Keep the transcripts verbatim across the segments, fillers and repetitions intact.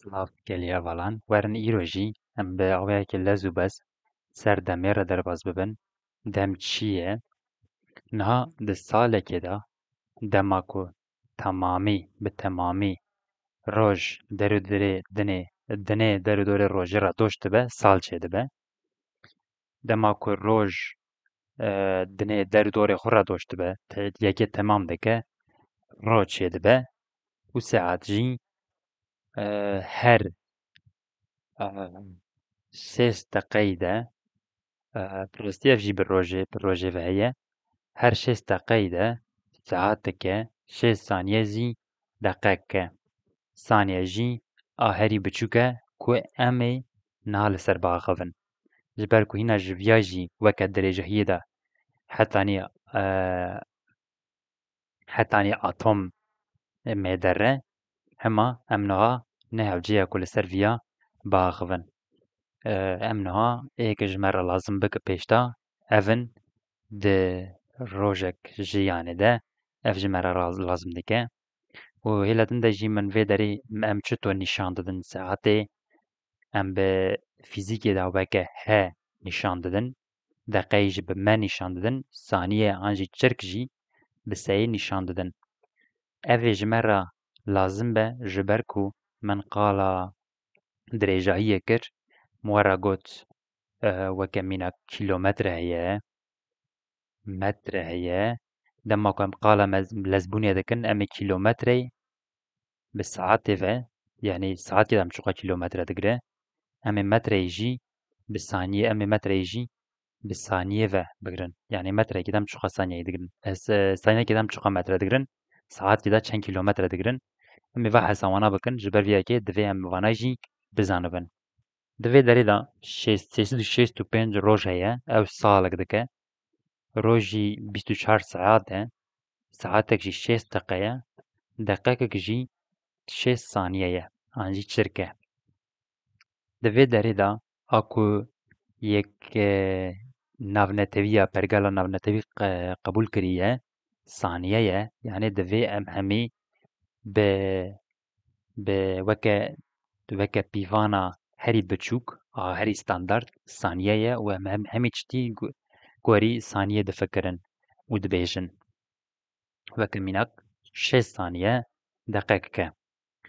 Silav gelî hevalan, werin îro jî em bi awayekî lez û bez ser demê re derbas bibin. Dem çi ye? Niha di salekê de dema ku temamî, bi temamî roj der û dirê dinê, dinê der û dorê rojê re doş dibe, sal çêdibe. Dema ku roj, e, dinê der û dorê xwe re doş dibe, te-, yekê temam dike, roj çêdibe û saet jî, e, her, e, şêst deqeyî de, e, bi rastî ev jî bi rojê, bi rojê ve heye, her şêst deqeyî de saet dike, şêst saniye jî deqek e. Saniye jî a herî biçûk e ku em ê niha li ser biaxivin. Ji ber ku hîna ji viya jî weke dirêjahiyê de hetanî, e, hetanî atom mêder e, hema em niha ne hewce ye ku li ser viya biaxivin. E, em niha ê ke ji me re lazim bike pêşta, ev in di rojek jiyanê de, ev ji me re raz-, lazim dike. Û hêla din de jî min vê derê em çito nîşan didin saetê, em bi fîzîkê de weke he nîşan didin, deqeyê jî bi me nîşan didin, saniye an jî çirk jî bi seyê nîşan didin. Ev ê ji me re lazim be, ji ber ku min qala dirêjahiyê kir, min we re got, e, weke mîna kîlometre heye, metre heye. Dema ku em qala mez-, lezbûnê dikin, em ê kîlometreyê bi saetê ve, yanî saetkê de em çiqa kîlometre digire, em ê metreyê jî bi saniyê, em ê metreyê jî bi saniyê ve bigirin. Yanî metrekê de em çiqa saniyeyê digirin. Ez, e, saniyekê de em çiqa metre digirin, saetkê de çend kîlometre digirin. Em ê va hesawana bikin, ji ber vê yekê divê em vana jî bizanibin. Di vê derê de şêst, sê sed û şêst û pênc roj heye, ew salek dike. Roj jî bîst û çar saet e, saetek jî şêst deqe ye, deqekek jî şêst saniye ye, an jî çirk e. Di vê derê de a ku yek, e, navneteviya, pergala navnetevî qe-, qebûl kiriye, saniye ye, yanî divê em hemî bi, bi weke, weke pîvana herî biçûk, a herî standard saniye ye û em hem, hemî çitî gu-, gorî saniyê difikirin û dibêjin. Weke mînak, şêst saniye deqekek e.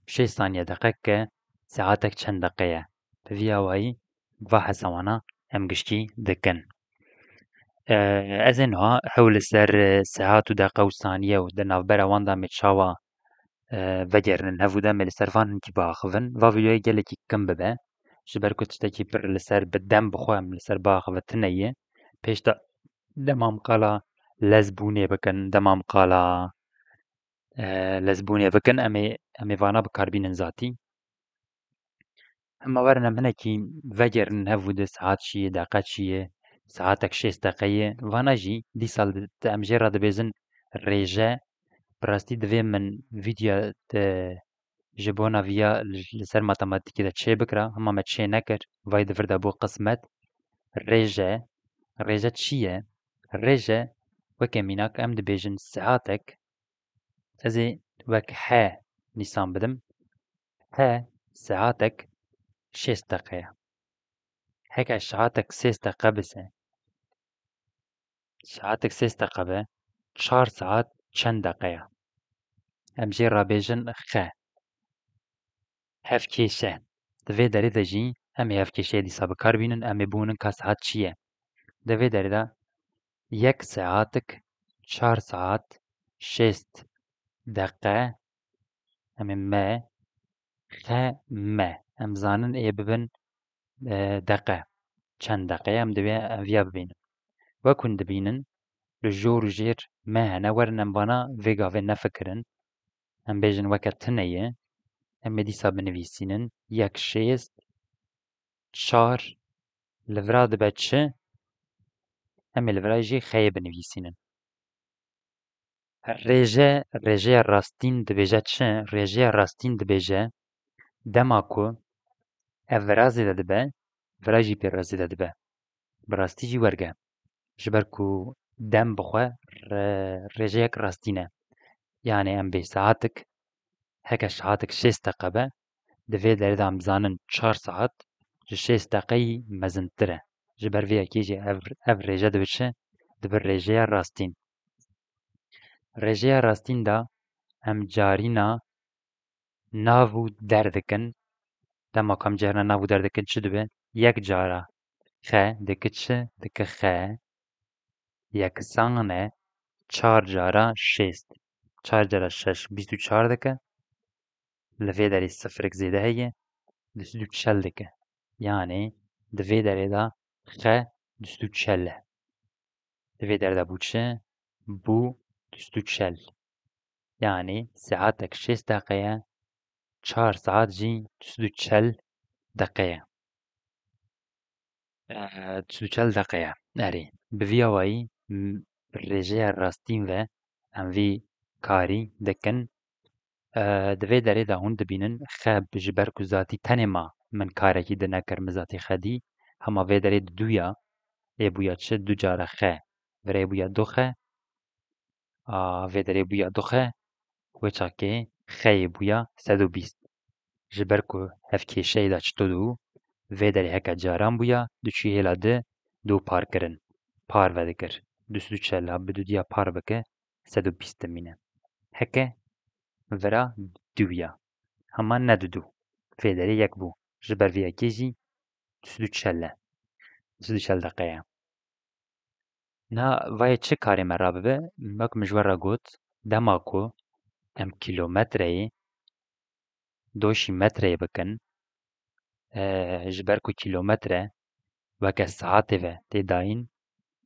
Şêst saniye deqekek e, saetek çend deqe ye? Bi vî awayî va hesawana em gişkî dikin. E, ez ê niha hewl li ser, e, saet û deqe û saniye û di navbera wan de em ê çawa, e, vegerinin hev û de em ê li ser van hinkî biaxivin. Va vîdeoyê gelekî kim bibe. Ji ber ku tiştekî pir li ser bi dem bixwe em li ser biaxivin tune ye. Pêş de dema em qala lezbûnê bikin, dema em qala, e, lezbûnê bikin, em ê, em ê vana bi kar bînin zatî. Hema werin em hinekî vegerin hev û de saet çi ye, deqe çi ye, saetek şêst deqe ye. Vana jî dîsa li, em jê re dibêjin rêje. Bi rastî divê min vîdya de ji bona viya li, li ser matematîkê de çê bikira, hema me çê nekir, vay di vir de bû qismet. Rêje, rêje çi ye? Rêje, weke mînak em dibêjin saetek, ez ê wek he nîsan bidim. He saetek şêst deqe ye. Heke saetek sêst deqe bise, saetek sêst deqe be, çar saet çend deqe ye? Em jê re bêjin xe. Hevkêşe. Di vê derê de jî em ê hevkêşeyê dîsa bi kar bînin, em ê bibînin ka saet çi ye. Di vê derê de yek saetik, çar saet, şêst deqe, em ê me, xe, me. Em zanin ê bibin, e, deqe. Çend deqe ye? Em divê em viya bibînin. Wek hûn dibînin, li jor û jêr me hene, werin em vana vê gavê nefikirin. Em bêjin weke tune ye. Em ê dîsa binivîsînin. Yek şêst, çar, li vira dibe çi? Em ê li vira jî xeyê binivîsînin. Rêje, rêjeya rastîn dibêje çi? Rêjeya rastîn dibêje, dema ku ev vira zêde dibe, vira jî pê re zêde dibe. Bi rastî jî werge. Ji ber ku dem bixwe re-, rêjeyek rastîn e. Yanê em bê saetik, heke saetik şêst deqe be, Di vê derê de em dizanin çar saet ji şêst deqeyî mezintir e. Ji ber vê yekê jî ev, ev rêje dibe çi? Dibe rêjeya rastîn. Rêjeya rastîn de em carîna nav û der dikin. Dema ku em carîna nav û der dikin çi dibe? Yek cara xe dike çi? Dike xe yeksan e çar cara şêst. Çar cara şeş bîst û çar dike. Li vê derê sifirek zêde heye. Dust û çel dike. Yanî di vê derê de xe dust û çel e. Di vê derê de bû çi? Bû dust û çel. Yanî saetek şêst deqe ye, çar saet jî dust û çel deqe ye. Eee, dust û çel deqe ye. Erê, bi vî awayî, m-, bi rêjeya rastîn ve em vî karî dikin. Eee, di vê derê de hûn dibînin, xe ji ber ku zatî tenê ma min karekî di nekir, min zatî xe dî, hema vê derê di dû ya, ê bûya çi? Du cara xe. Virê bûya du xe, a, vê derê bûya du xe, wê çaxê xeyê bûya sed û bîst. Ji ber ku hevkêşeyê de çito dû, vê derê heke caran bûya, diçû hêla di, dû par kirin. Par vedikir. Dust û çel a bi dudiya par bike, sed û bîst dimîne. Heke vira dû ya. Hema ne didu. Vê derê yek bû. Ji ber vê yekê jî dust û çel e. Dust û çel deqe ye. Na vayê çi karê me rabibe? Wek min ji we re got, dema ku em kîlometreyê doşî metreyê bikin, e, ji ber ku kîlometre weke saetê ve tê dayîn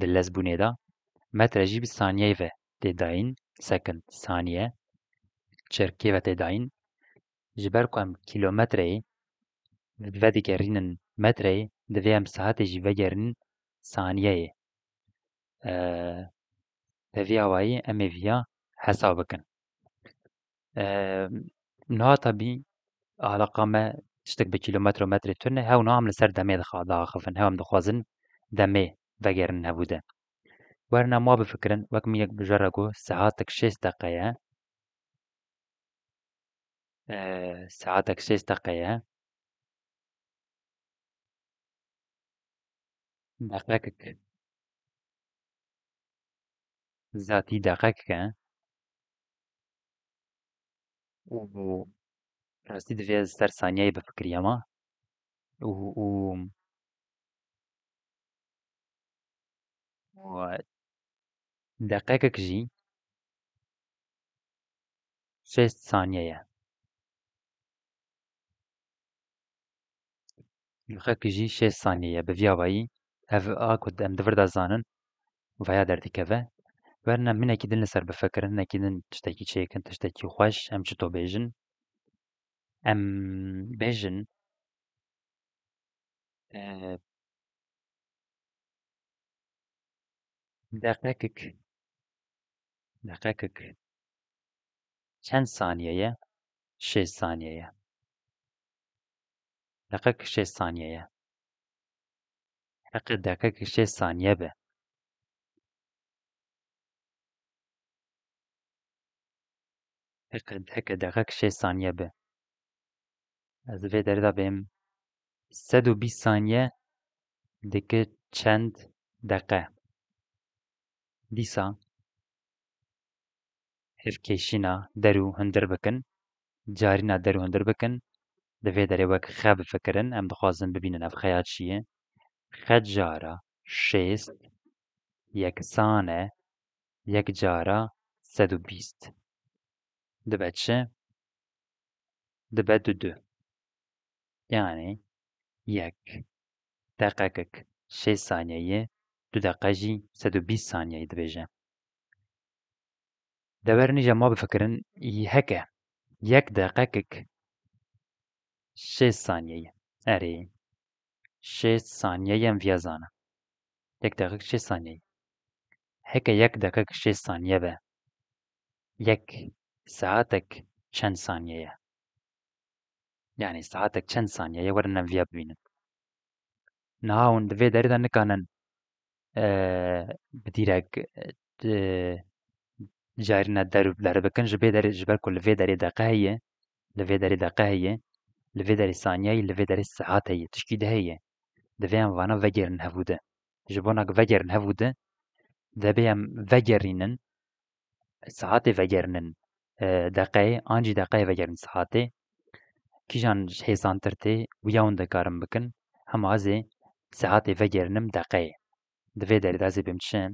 di lezbûnê de, metre jî bi saniyeyê ve tê dayîn, second, saniye, çirkê ve tê dayîn. Ji ber ku em kîlometreyê vedigerînin metreyê, divê em saetê jî vegerînin saniyeyê. Eee, bi vî awayî em ê viya hesab bikin. Eee, niha tabî alaqa me tiştek bi kîlometre û metrê tune, hew niha em li ser demê dixa-, diaxivin, hew em dixwazin demê vegerin hebû de. Werin em wa bifikirin, wek min yek bi jere got, saetek şêst deqe ye. Eee, saetek şêst deqe ye. Deqekek. Zatî deqekek e. Û rastî divê ez ser saniyeyê bifikiriyama. Û, û û deqekek jî şêst saniye ye. Deqekek jî şêst saniye ye. Bi vî awayî ev a ku em di vir de zanin, vaya derdikeve. Werin em hinekî din li ser bifikirin, hinekî din tiştekî çêkin, tiştekî xweş, em çito bêjin? Em bêjin, e, deqekek, deqekek çend saniye ye? Şêst saniye ye. Deqekek şêst saniye ye. Heqê deqekek şêst saniye be. Heqê, heqê deqekek şêst saniye be. Ez vê derê de bêm sed û bîst saniye dike çend deqe? Dîsa hevkêşîna der û hundir bikin, carîna der û hundir bikin, di vê derê wek xe bifikirin, em dixwazin bibînin ev xeya çi ye. Xe cara şêst yeksan e yek cara sed û bîst. Dibe çi? Dibe du du. Yanî yek deqekek şêst saniyeyê, du deqe jî sed û bîst saniyeyê dibêje. Dewer nîje ma bifikirin, heke yek deqekek şêst saniyeyê. Erê, şêst saniyeyê em viya zana. Yek deqekek şêst saniyeyê. Heke yek deqekek şêst saniye be, yek saetek çend saniye ye? Yanî saetek çend saniye ye? Werin em viya bibînin. Niha hûn di vê derê de nikanin, e, bi dîrek, e, carîna der û der bikin, ji bê derê, ji ber ku li vê derê deqe heye, li vê derê deqe heye, Li vê derê saniyeyê, li vê derê saetê ye. Tişkî di heye. Divê em vana vegerin hev û di. Ji bona ku vegerin hev û di, divê em vegerînin saetê vegerinin, e, deqeyê, an jî deqeyê vegerin saetê. Kîjan hêsantir tê, wiya hûn dikarin bikin. Hema ez ê saetê vegerinim deqeyê. Di vê derê de ez ê bim çi?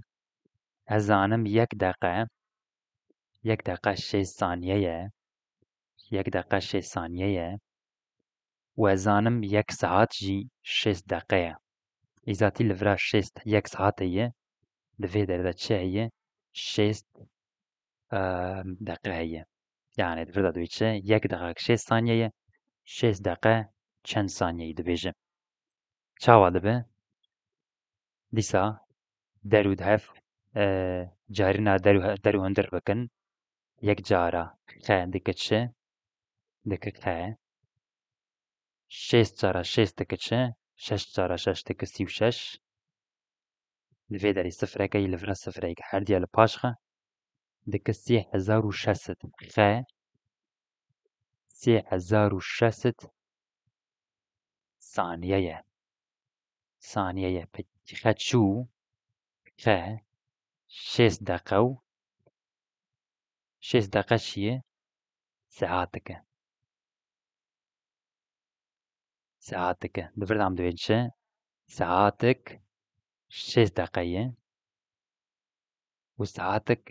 Ez zanim yek deqe, yek deqe şêst saniye ye. Yek deqe şêst saniye ye. Û ez zanim yek saet jî şêst deqe ye. Îzatî li vira şêst yek saetê ye. Di vê derê de çi heye? Şêst, e, deqe heye. Yani di vir de dibê çi? Yek deqe şêst saniye ye. Şêst deqe çend saniyeyî dibêje? Çawa dibe? Dîsa der û di hev, e, carîna der û he-, der û hundir bikin. Yek cara xe dike çi? Dike xe. Şêst cara şêst dike çi? Şeş cara şeş dike sî û şeş. Li vê derê sifreke yî li vira sifreyek herdiya li paş xe dike sê hezar û şeş sed. Xe sê hezar û şeş sed saniye ye. Saniye ye. Pekî xe çû? Xe şêst deqe û şêst deqe çi ye? Saetik e. Saetik e. Di vir de em dibên çi? Saetik şêst deqe ye. Û saetik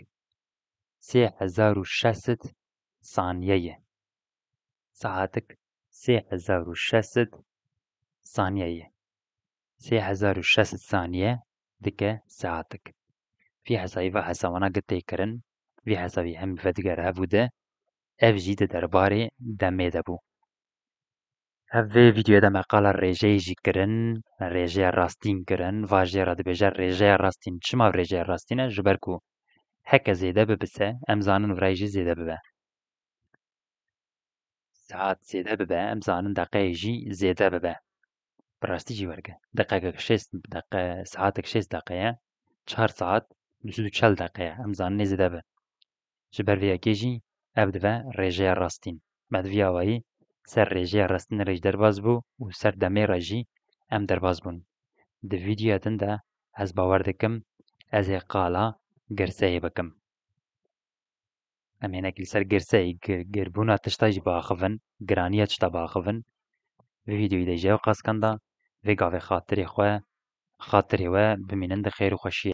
sê hezar û şeş sed saniye ye. Saetik sê hezar û şeş sed saniye ye. Sê hezar û şeş sed saniye dike saetik. Vî hesabî va hesabana gi tê kirin, vî hesabî hem vedigere hev û di, ev jî di derbarê demê de bû. Ev vê vîdeoyê de me qala rêjeyê jî kirin, rêjeya rastîn kirin, va jê re dibêje rêjeya rastîn. Çima rêjeya rastîn e? Ji ber ku heke zêde bibise, em zanin virayê jî zêde bibe. Saet zêde bibe, em zanin deqeyê jî zêde bibe. Bi rastî jî werge. Deqeke şêst deqe, saetek şêst deqe ye, çar saet du sed û çel deqe ye. Em zanin nê zêde be. Ji ber vê yekê jî ev dibe rêjeya rastîn. Me di vî awayî ser rêjeya rastîn re jî derbas bû û ser demê re jî em derbas bûn. Di vîdeoya din de ez bawer dikim ez ê qala girseyê bikim. Em hinek li ser girseyê, gir-, girbûna tişta jî biaxivin, giraniya tişta biaxivin. Vê vîdeoyê de jî ew qas kenda, vê gavê xatirê xwe, xatirê we bimînin di xêr û xweşiyê.